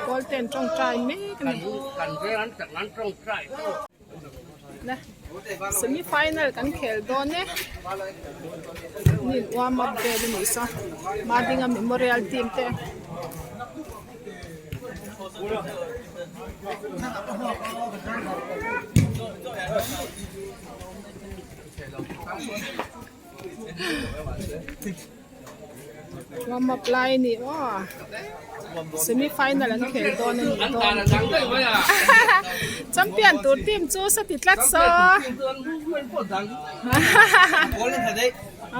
Pawl te an tawngtai mek a ni. Semi final kan khel dawn e. Nin warm up vel a nih saw Madinga memorial team te. Warm up lai a ni aw semi final an khel dawn a nih dawn champion tur team chu sati tlat saw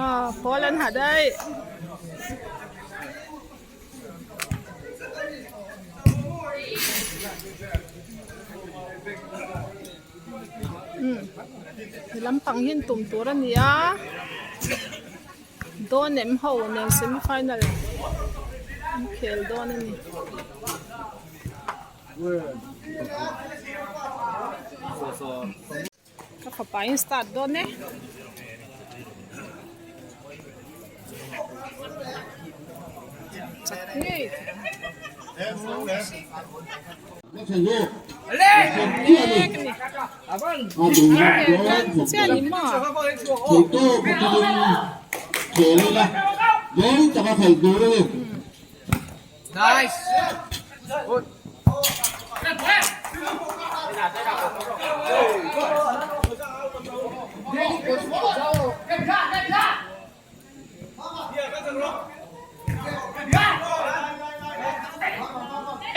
aw pawl an ha daih. He lampang hi an tum tur a ni a dawn em ho nen semi final an khel dawn a ni. Ka fapa in start dawn e. Chak ngei Nice. Good.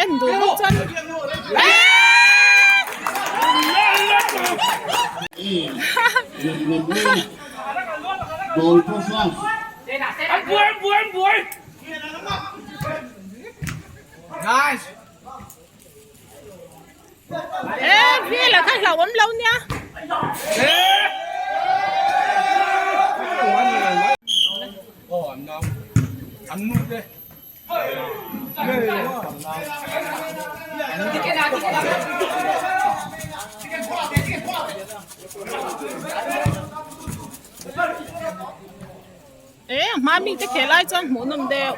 En duh bawk chuan Nice. E vela kha hlauh awm lo nia. E a hma mi te khel lai chuan hmuh nawm deuh.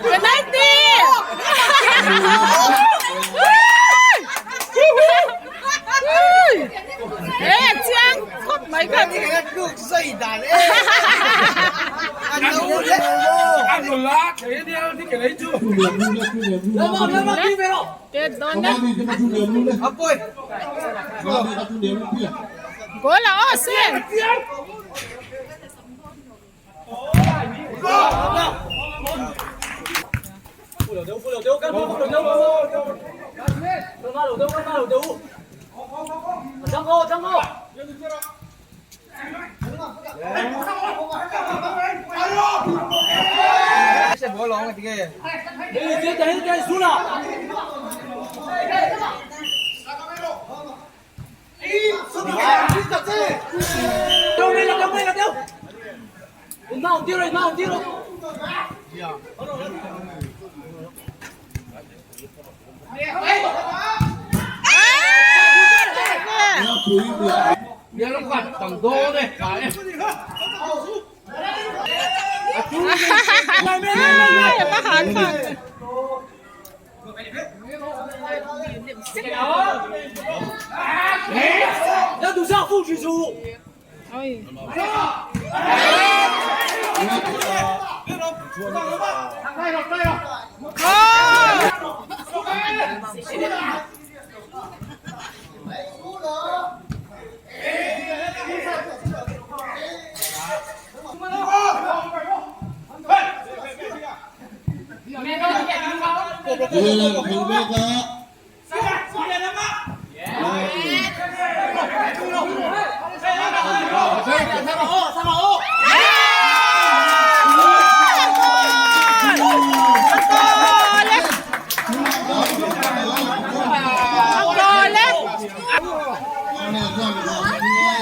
Penalty! E chiang khawp mai kha. Pet dawn e. Goal a aw se.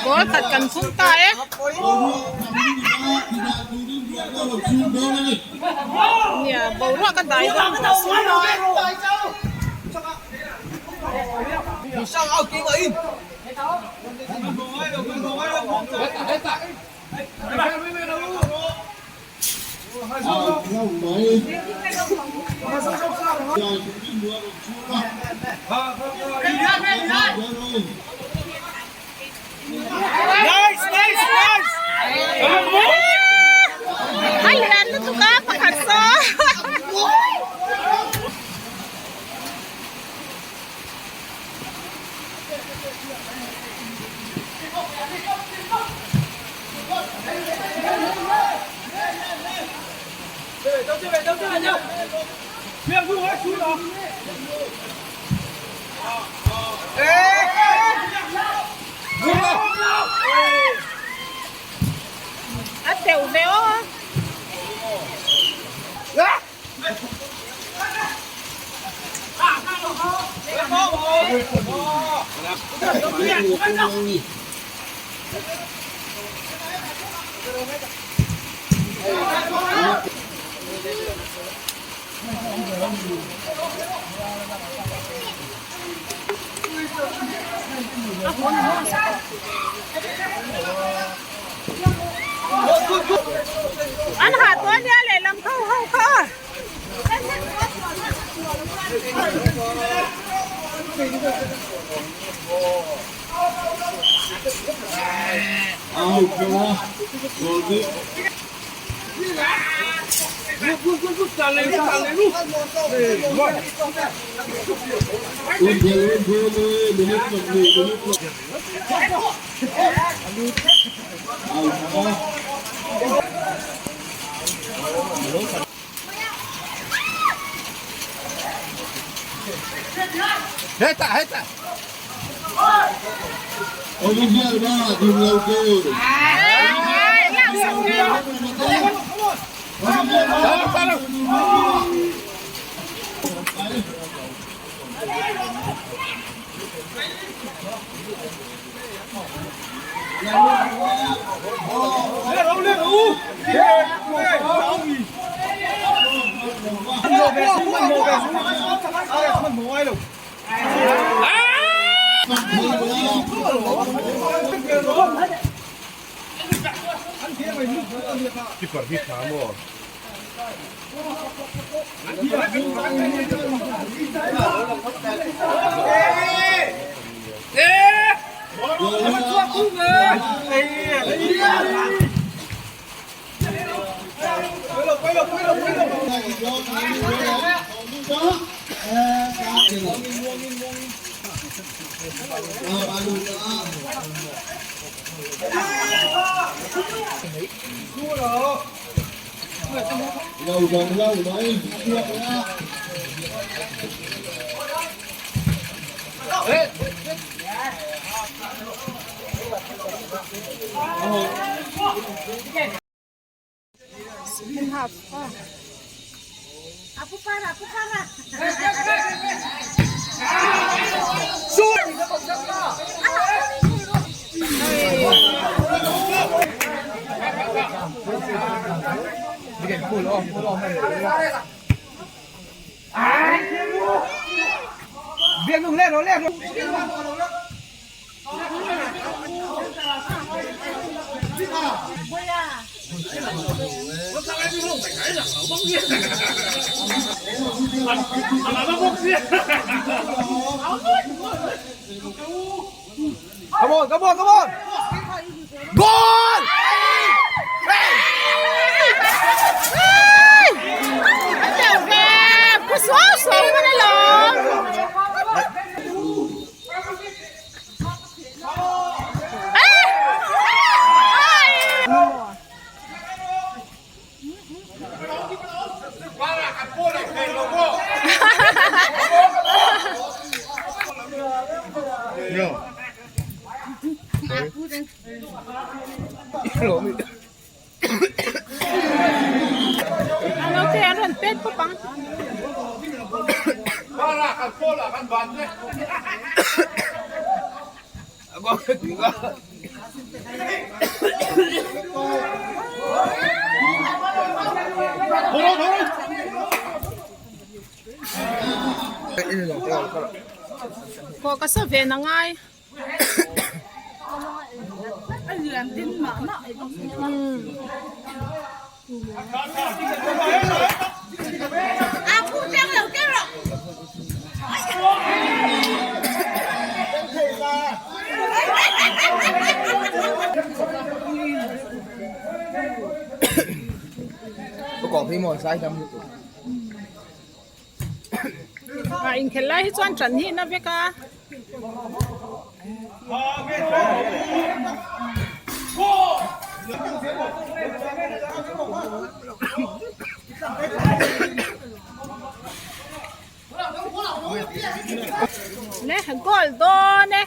Goal khat kan phung ta e. Nia boruak a dai dawn tawh si A lian lutuk a pakhat saw. A teuh ve aw. An hah tawh a nia lehlam kho ho kha. Second half aw. Come on, come on, come on! Goal! A teuh ve, phu suau suau hman alawm. Naute an rawn pet pawp ang. Kawh ka sa ve na ngai. A inkhelh lai hi chuan ṭan hi na vek a. Le goal dawn e.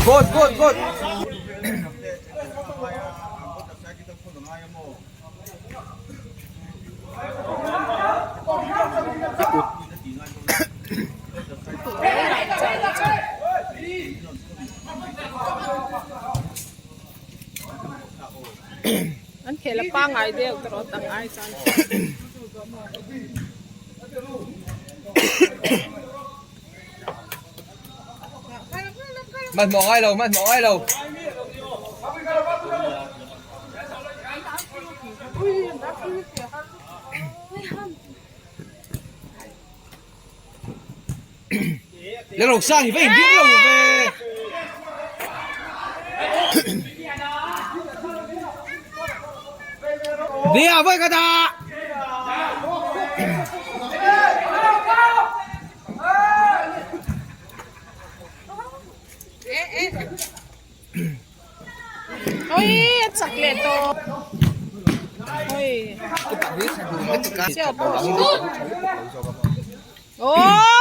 Good good good. An khel a pangai deuh ta rawh tam ai chuan. Hmanhmawh ngai lo, hmanhmawh ngai lo. Lê rau sang hi va in ding lo ve. Nia voi ka da. Oi a chak leh tawh. Oi. Aw.